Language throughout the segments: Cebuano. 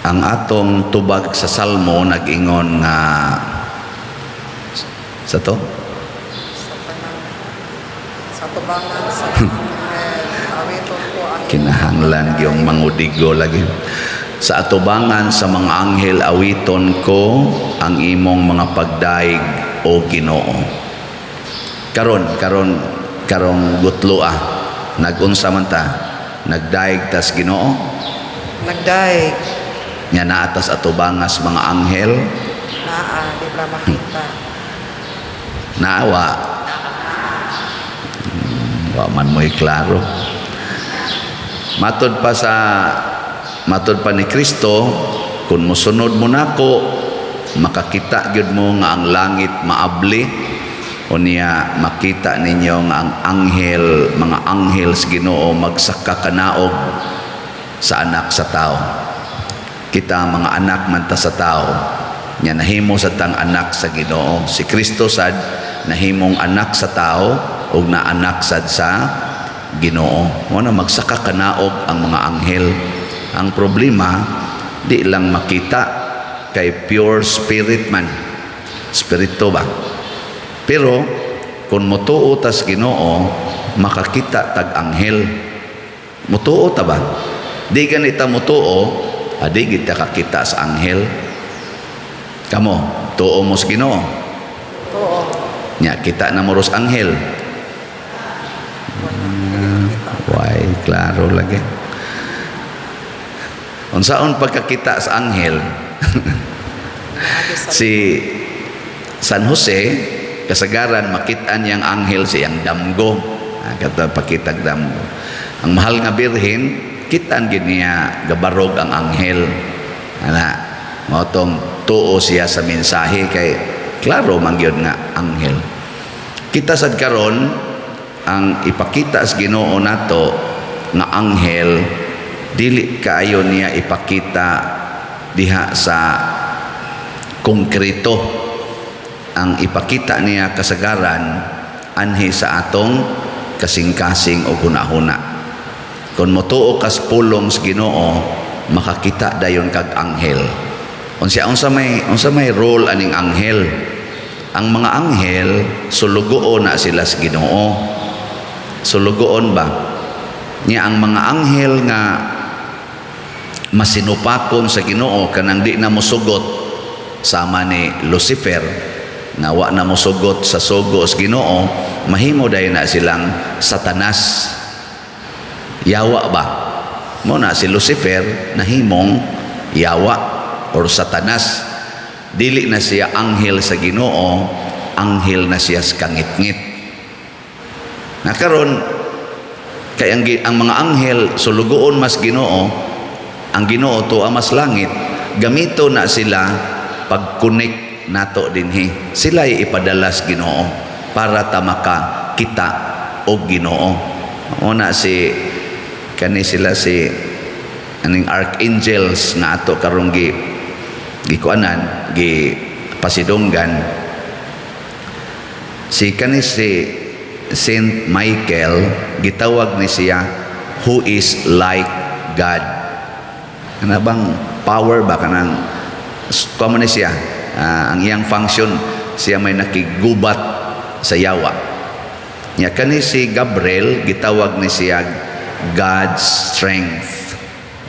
Ang atong tubag sa Salmo nag-ingon nga sa to Sa tubangan sa anghel, awiton ko ang imong Kinahanglan gyung mangudigo lagi. Sa atubangan sa mga anghel, awiton ko ang imong mga pagdaig, o Ginoo. Karon karon karong gutlo ah, nagunsa man ta? Nagdaig tas Ginoo? Nagdaig. Nya naa tas atubangas mga anghel? Naa, di ba makita? Naawa wa man mo'y klaro. Matod pa ni Kristo, kung mosunod mo nako, makakita gyud mo nga ang langit maabli, unya makita ninyo nga ang anghel, mga anghel sa Ginoo magsaka kanaog sa Anak sa Tao. Kita mga anak man ta sa tao, nya nahimo sa tang anak sa Ginoo. Si Kristo sad nahimong anak sa tao ug na anak sad sa Ginoo. Mo na magsaka kanaog ang mga anghel. Ang problema, di lang makita kay pure spirit man, spirito ba? Pero kung motuo tas Ginoo, makakita tag anghel. Motuo ta ba? Di ganita motuo, adi kita kakita sa anghel. Kamo, tuo mo sa Ginoo? Tuo. Nya kita na mo ros anghel? Wala, dili makita. Why, klaro lagi. Unsaon pagkakita sa anghel? Naagi sa Si San Jose, kasagaran makitaan niyang anghel sa iyang damgo. Ah, kato pakitag damgo. Ang Mahal nga Birhen, kitaan gid niya gabarog ang anghel. Ana, mao tong tuo siya sa mensahe kay klaro man gyud nga anghel. Kita sad karon, ang ipakita sa Ginoo nato nga anghel, dili kaayo niya ipakita diha sa konkreto. Ang ipakita niya kasagaran anhi sa atong kasing-kasing o hunahuna. Kung motuo kas pulong sa Ginoo, makakita dayon kag anghel. Unsa may role aning anghel? Ang mga anghel, sulugoon na sila sa Ginoo. Sulugoon ba niya? Ang mga anghel nga masinupakon sa Ginoo, kanang di na mosugot, sama ni Lucifer nga wa na mosugot sa sugo sa Ginoo, mahimo dayon na silang Satanas, yawa ba? Mo na si Lucifer nahimong yawa or Satanas. Dili na siya anghel sa Ginoo, anghel na siya sa kangitngit. Na karon kay ang mga anghel sulugoon mas Ginoo, ang Ginoo tuwa mas langit, gamito na sila pag-connect nato dinhi. Sila ipadala sa Ginoo para ta maka kita og Ginoo. Una si kani sila, si aning archangels nga ato karong gi gikuanan, gi pasidunggan, si kani si Saint Michael, gitawag ni siya "who is like God". Kana bang power ba, kanang kuan ni siya, ang iyang function, siya may nakigubat sa yawa. Nya kani si Gabriel, gitawag ni siya "God's strength",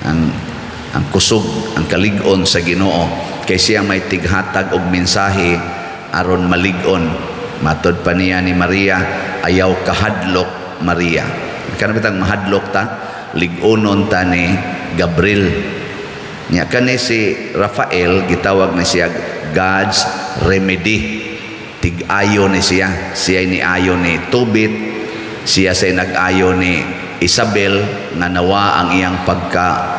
ang kusog, ang kalig-on sa Ginoo, kay siya may tighatag og mensahe aron malig-on. Matod pa niya ni Maria, "Ayaw kahadlok, Maria." Kana bitang mahadlok ta, lig-onon ta ni Gabriel. Nya kani si Rafael, gitawag ni siya "God's remedy". Tig-ayo ni siya. Siya ni ayo ni Tobit, siya say nag-ayo ni Isabel nga nawa ang iyang pagka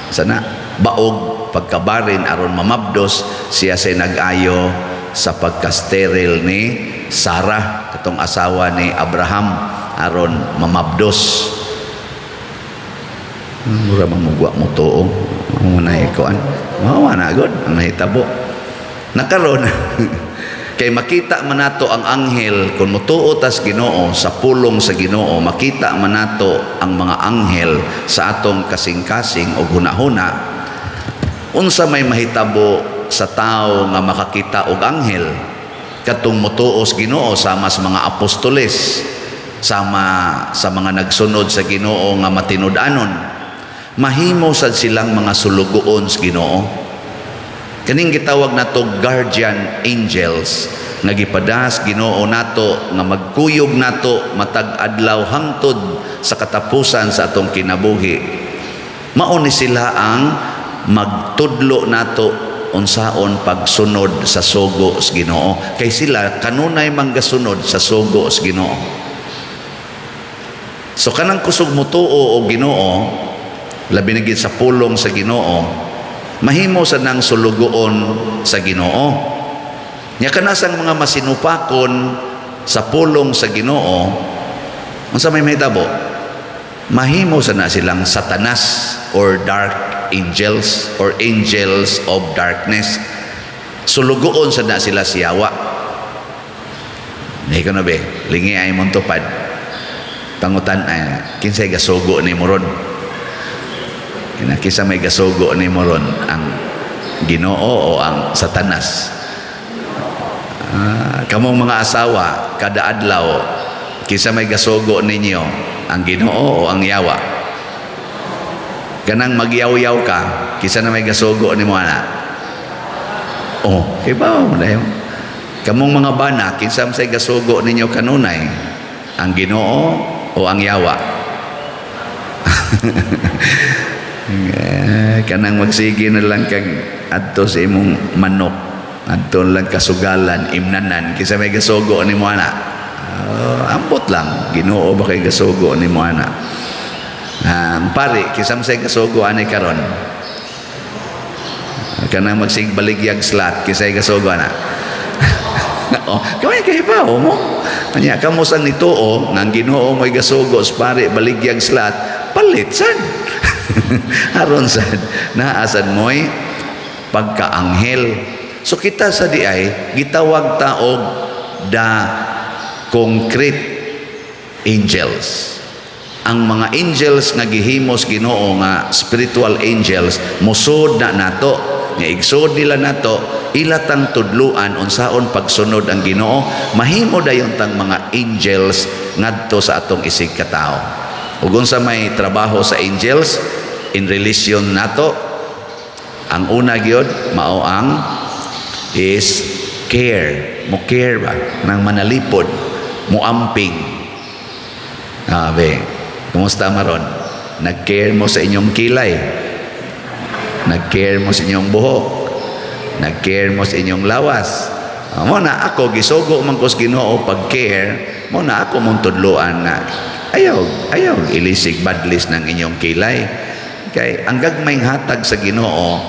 sana baog, pagkabarin aron mamabdos. Siya say nag-ayo sa pagka-sterile ni Sarah, katong asawa ni Abraham, aron mamabdos. Mura mamugwa mo tuo. Mo na ikuan. Mao na gud ang nahitabo. Nakaron kay makita man nato ang anghel kung motuo tas Ginoo, sa pulong sa Ginoo, makita man nato ang mga anghel sa atong kasing-kasing o hunahuna. Unsa may mahitabo sa tao nga makakita og anghel? Katong motuo sa Ginoo sama sa mga apostoles, sama sa mga nagsunod sa Ginoo nga matinud-anon, mahimo sad silang mga sulugoon sa Ginoo. Kaning gitawag nato guardian angels nga gipadas Ginoo nato nga magkuyog nato matag adlaw hangtod sa katapusan sa atong kinabuhi, mao ni sila ang magtudlo nato unsaon pagsunod sa sugo sa Ginoo, kay sila kanunay manggasunod sa sugo sa Ginoo. So kanang kusog motuo og Ginoo, labi na gid sa pulong sa Ginoo, mahimo sa nang sulugoon sa Ginoo. Nya kanasang mga masinupakon sa pulong sa Ginoo, unsa may mahitabo? Mahimo sa na silang satanas or dark angels or angels of darkness. Sulugoon sa na sila siyawa. Hindi ko na be, lingi ay mong tupad. Pangutan ay, kinsay gasugo ni moron? Kina kinsa may gasugo ni moron, ang Ginoo o ang Satanas? Ah, kamong mga asawa, kada adlaw, kinsa may gasugo ninyo, ang Ginoo o ang yawa? Kanang magyaw-yaw ka, kinsa na may gasugo nimo ana? Oh, kibaw mo na yun. Kamong mga bana, kinsa may gasugo ninyo kanunay? Ang Ginoo o ang yawa? Eh, kanang magsige na lang kag adto sa imong manok, adto lang kasugalan, imnanan, kinsa may gasugo nimo ana? Oh, ambot lang, Ginoo ba kay gasugo nimo ana? Ang pari, kinsa may gasugo ani karon? Kanang magsig baligyag slot, kinsay gasugo ana? Oh, kaway kay pa mo. Anya kamo sang nituo nga ang Ginoo mo'y gasugo sa pari baligyag slot, palit sad. Aron sad naa sad mo'y pagkaanghel. So kita sa di ay gitawag ta og the concrete angels. Ang mga angels nga gihimos Ginoo nga spiritual angels, musod na nato nga igsod nila nato, ila tang tudluan unsaon pagsunod ang Ginoo, mahimo dayon tang mga angels ngadto sa atong isig katao. Ug unsa may trabaho sa angels in relation nato? Ang una gyud mao ang is care. Mo care ba nang manalipod, mo amping. Abe, kumusta maron? Nag-care mo sa inyong kilay? Nag-care mo sa inyong buhok? Nag-care mo sa inyong lawas? Ah, mo na ako gisugo man ko sa Ginoo pag-care, mo na ako mong tudloan nga ayaw ayaw ilisig badlis ng inyong kilay. Kay ang gagmayng hatag sa Ginoo,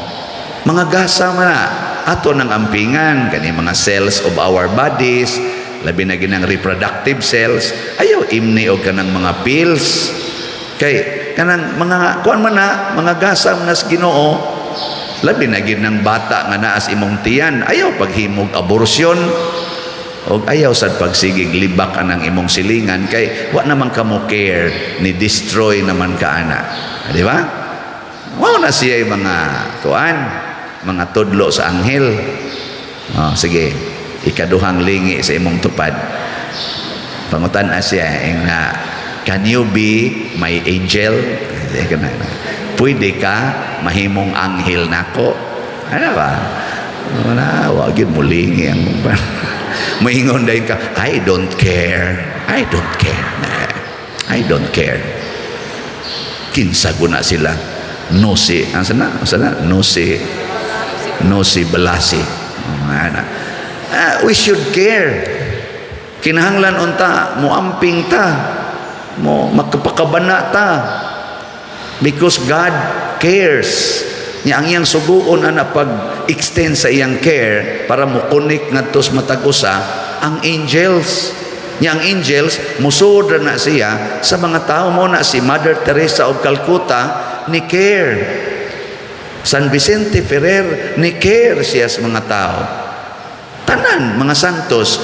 mga gasa man na ato ng ampingan kani mga cells of our bodies, labi na ginang reproductive cells, ayaw imni og kanang mga pills kay kanang mga kuan man na mga gasa man na sa Ginoo. Labi na gid ng bata nga naa sa imong tiyan, ayaw paghimog abortion og ayaw sad pagsigig libak anang imong silingan kay wa naman kamo care, ni destroy naman ka ana, di ba? Mao na siya yung mga kuan, mga tudlo sa anghel. Oh, sige, ikaduhang lingi sa imong tupad. Pangutan siya ing na, "Can you be my angel?" "Pwede ka mahimong anghel nako?" Ano ba? Wala, wa gyud mulingi ang moingon dayon ka, "I don't care. I don't care. I don't care. Kinsa guna sila?" No si, ang sana, sana, no si, no si balasi. Ana. Ah, we should care. Kinahanglan unta moamping ta, mo makapakabana ta. Because God cares. Nya ang iyang suguon ana pag-extend sa iyang care para mo connect ngadto sa matag usa ang angels. Nya ang angels musuod ra na siya sa mga tao. Mo na si Mother Teresa of Calcutta ni care. San Vicente Ferrer ni care siya sa mga tao. Tanan mga santos,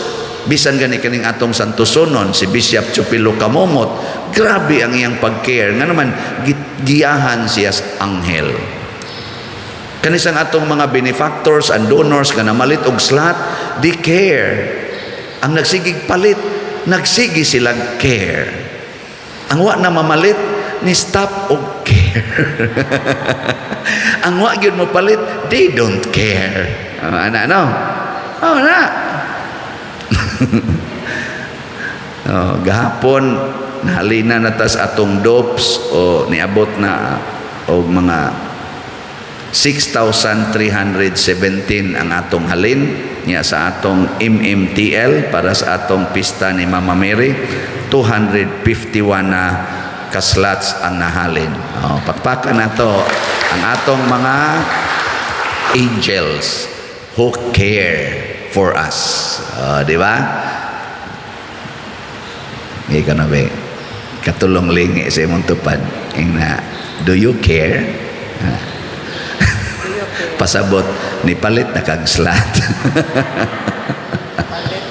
bisan gani kaning atong santosonon si Bishop Chupilo Camomot, grabe ang iyang pag-care nga naman giyahan siya sa anghel. Kanisang atong mga benefactors and donors nga namalit og slot, they care. Ang nagsigig palit, nagsigi silang care. Ang wa na mamalit, ni stop og care. Ang wa gyud mo palit, they don't care. Oh, ana no? Oh, na. Oh, gahapon nahalina na tas atong dopes o niabot na og mga 6,317 ang atong halin niya sa atong MMTL para sa atong pista ni Mama Mary. 251 na ka-slots ang nahalin. Oh, pakpakan na to ang atong mga angels who care for us. Oh, di ba? Hindi ka na ba? Katulong lingi sa imong tupad. Ingna, "Do you care?" Ah. Do you care? Pasabot, ni palit na kag slot. Palit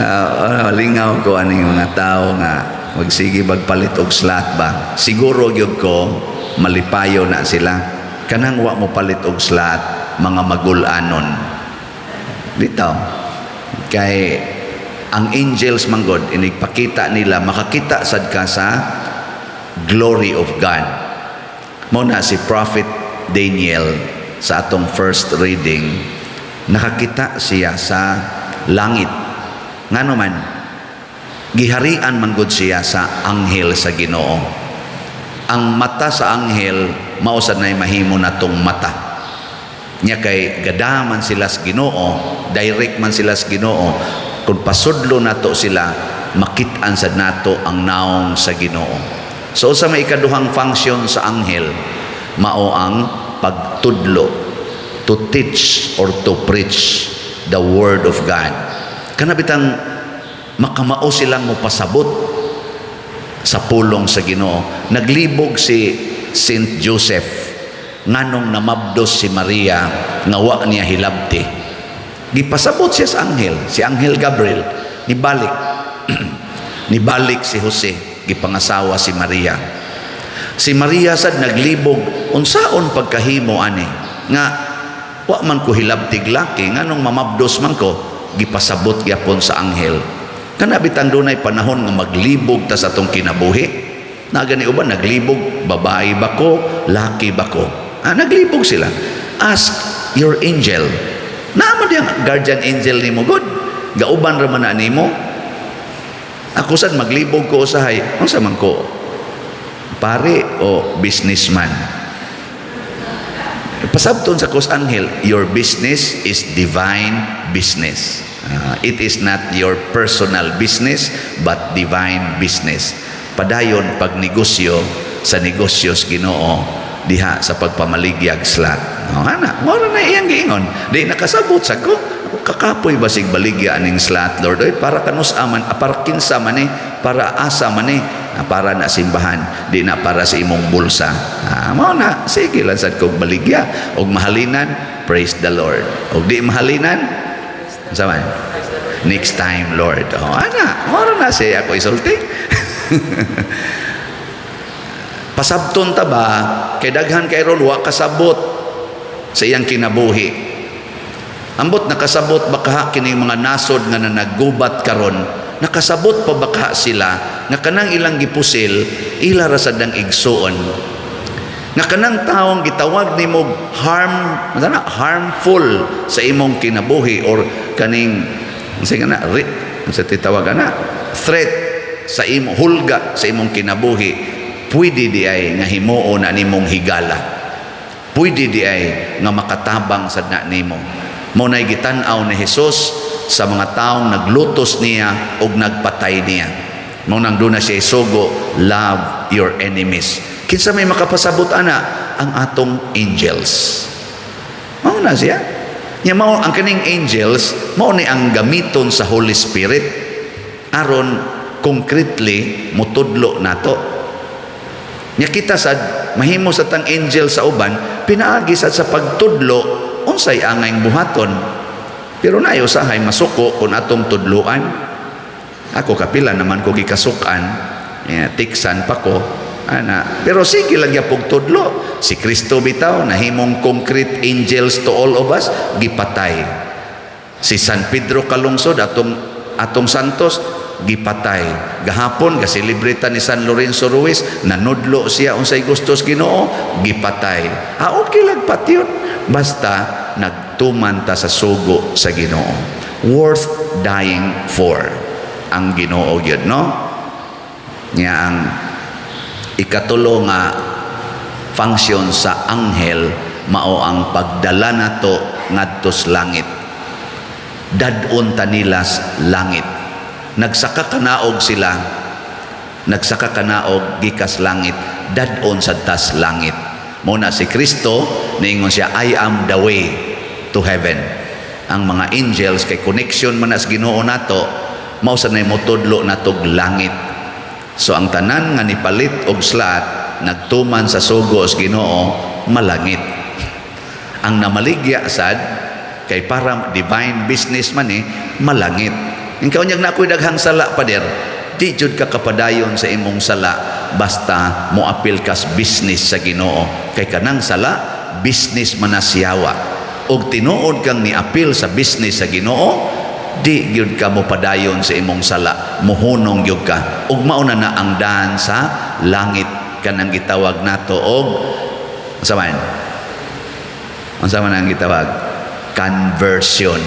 na. Lingaw ko aning mga tao nga magsige magpalit og slot ba. Siguro gyud ko malipayo na sila. Kanang wa mo palit og slot, mga magulanon. Dito. Kay ang angels manggod inigpakita nila, makakita sad ka sa glory of God. Mao na si Prophet Daniel sa atong first reading, nakakita siya sa langit. Ngano man giharian man gud siya sa anghel sa Ginoo. Ang mata sa anghel mao sad nay mahimo natong mata. Nya kay gadaman sila sa Ginoo, direct man sila sa Ginoo. Kung pasudlo nato sila, makit-an sad nato ang naong sa Ginoo. So sa may ikaduhang function sa anghel, mao ang pagtudlo, to teach or to preach the word of God. Kana bitang makamao silang mopasabot sa pulong sa Ginoo. Naglibog si Saint Joseph nganong namabdos si Maria nga wa niya hilabti. Gipasabot siya sa anghel, si Anghel Gabriel, nibalik. Nibalik si Jose, gipangasawa si Maria. Si Maria sad naglibog, unsaon pagkahimo ani nga wa man ko hilabtig laki, nganong mamabdos man ko? Gipasabot gyapon sa anghel. Kana bitang dunay panahon nga maglibog ta sa atong kinabuhi. Na gani uban naglibog, babae ba ko, laki ba ko? Ah, naglibog sila. Ask your angel. Naa man diyang guardian angel nimo god. Gauban ra man na nimo. Ako sad maglibog ko usahay, unsa man ko? Pare o businessman? Pasabton sa kos anghel, your business is divine business. It is not your personal business but divine business. Padayon pagnegosyo sa negosyos Ginoo diha sa pagpamaligyag slot. Oh, ana, mao na iyang giingon. Di nakasabot sa ko. Kakapoy basig baligya aning slot, Lord. Oy, para kanus aman, para kinsa man eh, para asa man eh, para na simbahan, di na para sa imong bulsa. Ah, mao na, sige lang sad kog baligya og mahalinan, praise the Lord. Og di mahalinan, unsa man? Next time, Lord. Oh, ana, mao na siya ako isulti. Pasabton ta ba kay daghan kay ron wa kasabot sa iyang kinabuhi. Ambot nakasabot ba kaha kining mga nasod nga nanagubat karon, nakasabot pa ba kaha sila nga kanang ilang gipusil ila ra sad ang igsuon, nga kanang taong gitawag nimo harm na, harmful sa imong kinabuhi, or kaning unsa nga na unsa titawag ana, threat sa imo, hulga sa imong kinabuhi, pwede di ay nga himuon na nimong higala, pwede di ay nga makatabang sad na nimo? Mao nay gitan-aw ni Jesus sa mga taong naglutos niya ug nagpatay niya. Mao nang duna siya isugo, "Love your enemies." Kinsa may makapasabot ana? Ang atong angels. Mao na siya. Nya mao ang kaning angels, mao ni ang gamiton sa Holy Spirit aron concretely mutudlo nato. Nya kita sad mahimo sa tang angel sa uban pinaagi sad sa pagtudlo unsay angay buhaton. Pero nayo usahay masuko kung atong tudluan. Ako kapila naman ko gikasukan, tiksan pa ko. Ana, pero sige lang gyapog tudlo. Si Kristo bitaw nahimong concrete angels to all of us, gipatay. Si San Pedro Calungsod, atong atong santos, gipatay. Gahapon gaselebrita ni San Lorenzo Ruiz, nanudlo siya unsay gusto sa Ginoo, gipatay. Ah, okay lang patyon basta nagtuman ta sa sugo sa Ginoo. Worth dying for ang Ginoo gyud, no? Nya ang ikatulo nga function sa anghel mao ang pagdala nato ngadto sa langit. Dad-on ta nila sa langit. Nagsaka kanaog sila, nagsaka kanaog gikas langit, dad-on sa tas langit. Mao na si Kristo niingon siya, "I am the way to heaven." Ang mga angels kay connection man na sa Ginoo nato, mao sa nay motudlo natog langit. So ang tanan nga nipalit og slat, nagtuman sa sugo sa Ginoo, malangit. Ang namaligya sad, kay para divine business man eh, malangit. Ikaw unyag na ako'y daghang sala, pader, di jud ka kapadayon sa imong sala basta moapil kas business sa Ginoo, kay kanang sala business man na siyawa. Og tinuod kang niapil sa business sa Ginoo, di gyud ka mo padayon sa imong sala, muhunong gyud ka ug mao na na ang daan sa langit, kanang gitawag nato og unsa man, unsa man ang gitawag, conversion.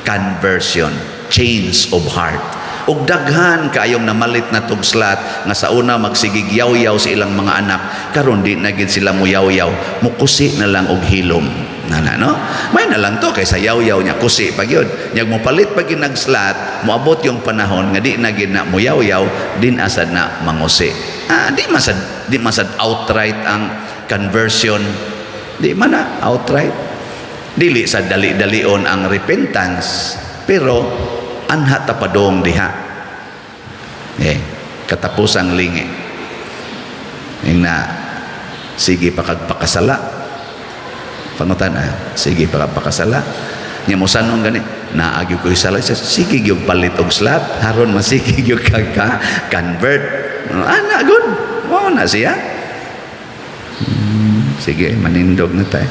Conversion, change of heart. Ug daghan kaayong namalit na tugslat nga sa una magsigig yaw-yaw sa ilang mga anak, karon di na gid sila muyaw-yaw, mukusi na lang og hilom na, no? May na lang to kaysa yaw-yaw niya, kusi pa gyud. Nyag mopalit pa gyud nagslat, moabot yung panahon nga di na gyud na muyaw-yaw, din asad na mangusi. Ah, di masad outright ang conversion, di man na outright. Dili sa dali-dalion ang repentance, pero anha ta padong diha eh, katapusang lingi. Ing na sige pa kag pakasala, pangutan ah, sige pa kag pakasala nya, mo sanong gani naagi ko sala, sige gyud palit og slat haron masige gyud ka convert. Ana good mo na siya. Sige, manindog na tayo.